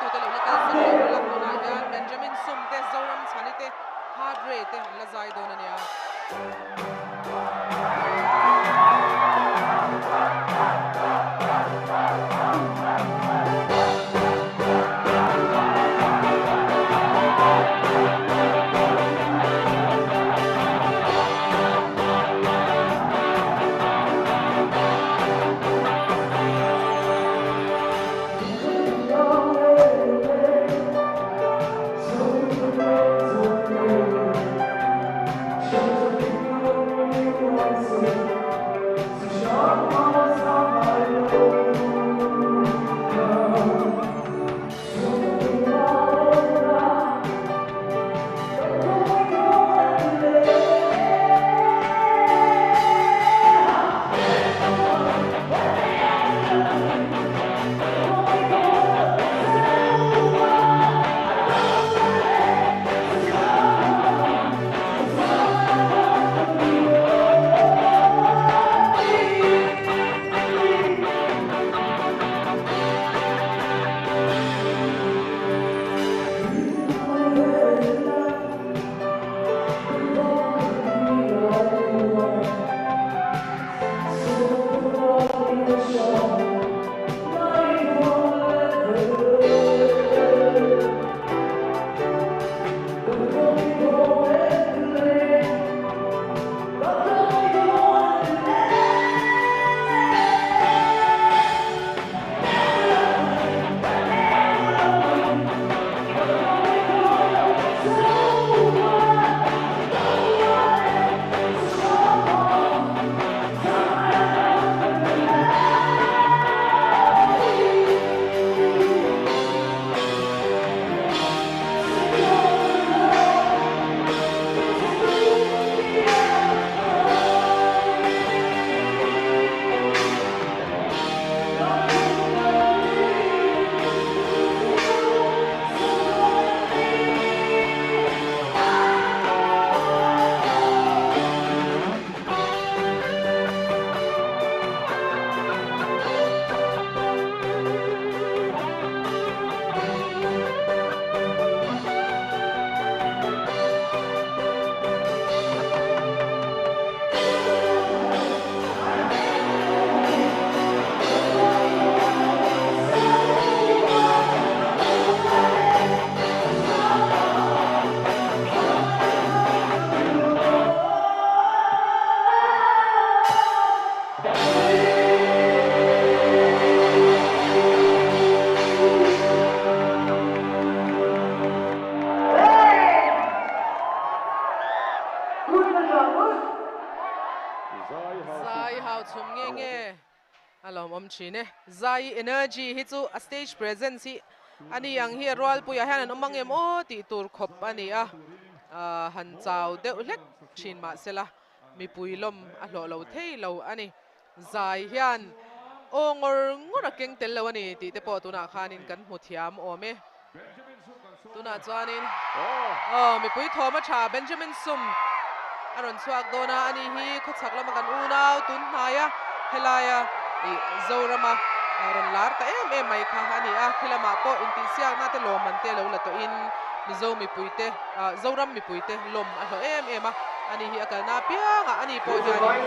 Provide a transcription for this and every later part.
tute lo la kal zel lo ula tunah hian Benjamin Sum te, Zoram Chhani te, Hard Ray te an la zai dawn a nia. Zai hau chhum nge nge a lawmawm thin e. Zai energy hi chu a stage presence hi a ni ang hi a rualpuiah hian an awm ang em aw tih tur khawp a ni a, han chau deuh hlek thin mahsela mipui lawm a hlawh lo thei lo a ni. Zai hian aw ngawr ngawr a keng tel lo a ni tih te pawh tunah khanin kan hmu thiam awm e. Tunah chuanin aw mipui thawm a tha Benjamin Sum a rawn chhuak dawn a, ani hi khawchhak lama kan unau tun hnaia helaia ih Zorama rawn lar ta em em mai kha a ni a, khi lamah pawh intihsiakna te lawmman te lo la tawhin Mizo mipuite Zoram mipuite lawm a hlawh em em a, ani hi a kalna apiangah ani pawh hianin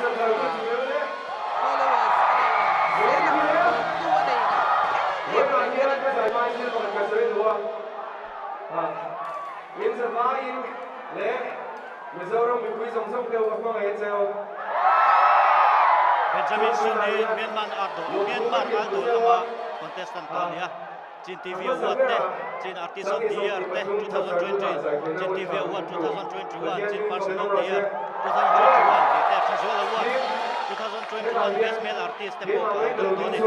followers a nei ngah zel a, lawmtu a nei ngah em em reng a ni. Benjamin Sun hi Myanmar Idol lama contestant ta a ni a. Chin TV Award te, Chin Artist of the Year te 2020, Chin TV Award 2021, Chin Person of the Year 2021 tih te, Thazual Award 2021 Best Male Artist te pawh a dawng tawh a ni.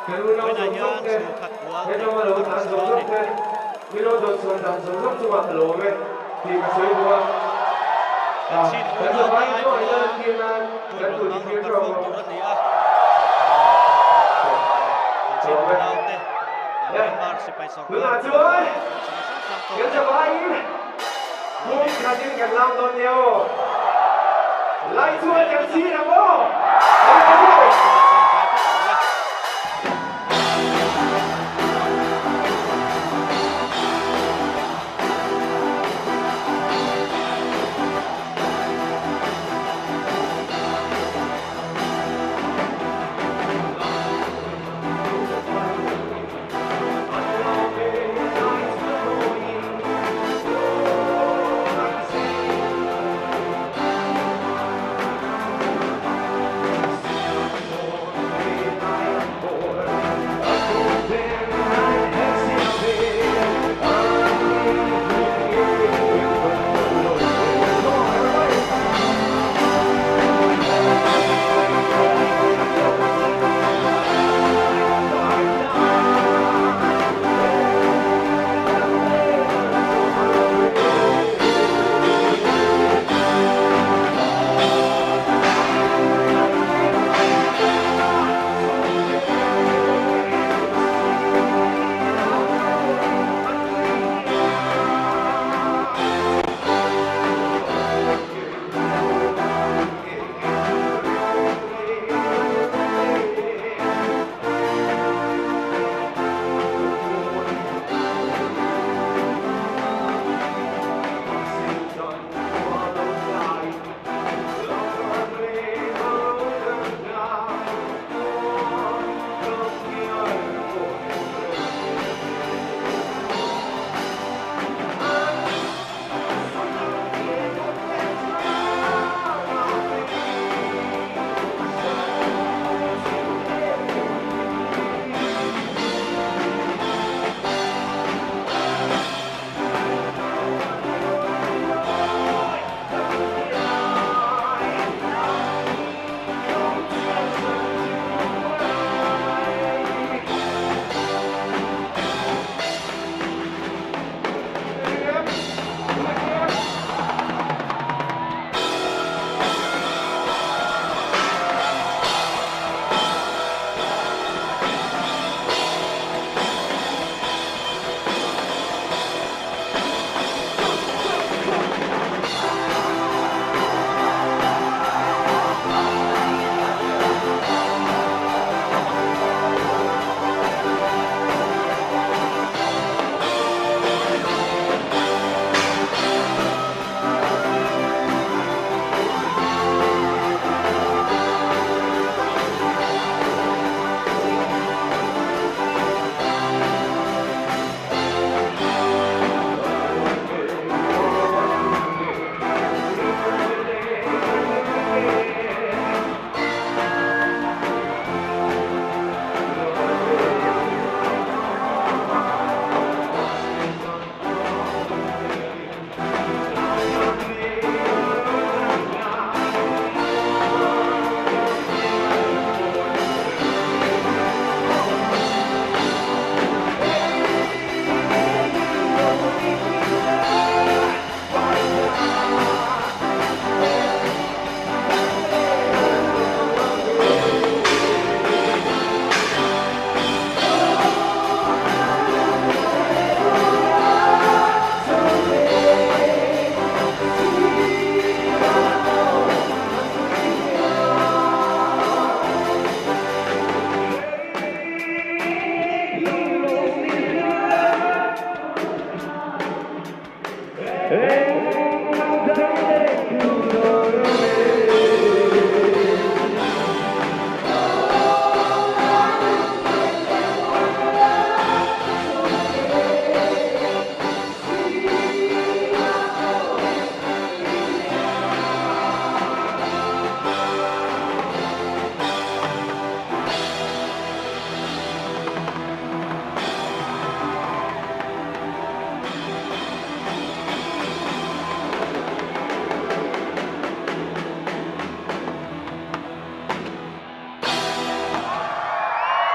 Vawiinah hian chhu khat kual tih a rawn sa dawn a ni. Chin unaute ai pawha tun rawn hmang rawn perform tur a ni a. Kan chin unaute Myanmar sipai sorkar pawh harsatna hrang hrang tawk mek. Tunah chuan zai phawt ang ule.